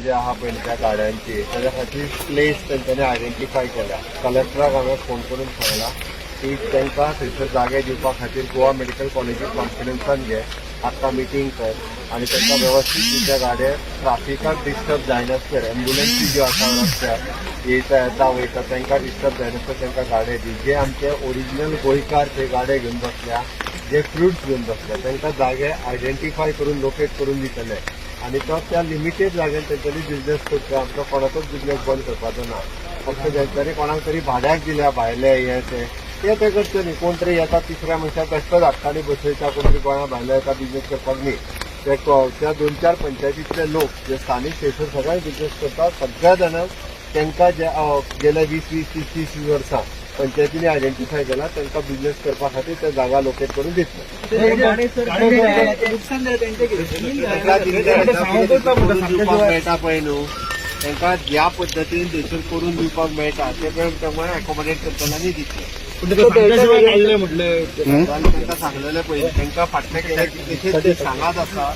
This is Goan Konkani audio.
जे आहा पळय न्ही त्या गाड्यांची, ताच्या खातीर प्लेस तेंच्यांनी आयडेंटिफाय केल्या. कलेक्टराक हांवें फोन करून सांगला की तांकां थंयसर जागे दिवपा खातीर गोवा मेडिकल कॉलेजीक कॉन्फिडन्सान घे, आतां मिटींग कर आनी तांकां वेवस्थीत त्या गाडये ट्राफिकाक डिस्टर्ब जायनासतना, एम्बुलन्सी ज्यो आसा रस्त्यार येयता येता वयता, तांकां डिस्टर्ब जायनासतना तांकां गाडये दी. जे आमचे ओरिजिनल गोंयकार थंय गाडये घेवन बसल्या, जे फ्रुट्स घेवन बसल्या, तांकां जागे आयडेंटिफाय करून लोकेट करून दितले आनी तो त्या लिमिटेड जाग्यान तेंच्यांनी बिझनेस करचो. आमचो कोणाचोच बिझनेस बंद करपाचो ना. फक्त ज्यांच्यानी कोणाक तरी भाड्याक दिल्या भायले हे ते ते ते करचे न्ही. कोण तरी येता, तिसऱ्या मनशाक बेश्टोच हाडटा आनी बसयता. कोण तरी गोंया भायले येता बिझनेस करपाक न्ही. ते त्या दोन चार पंचायतींतले लोक जे स्थानीक थंयसर सगळे बिझनेस करतात, सगळ्या जाणांक तांकां जे गेल्या 20 20 30 30 वर्सां पंचायतींनी आयडेंटिफाय केला, तांकां बिझनेस करपा खातीर ते जागा लोकेट करून दितले. नुकसान जालें तेंचें कितें? तांकां करून दिवपाक मेळटा पळय न्हू, तांकां ज्या पद्दतीन थंयसर करून दिवपाक मेळटा ते प्रमाणे एकोमोडेट करतले आनी दितले. म्हटलं. तांकां सांगलेलें पयलीं, तांकां फाटले केले कितलेशेच दीस सांगात आसा.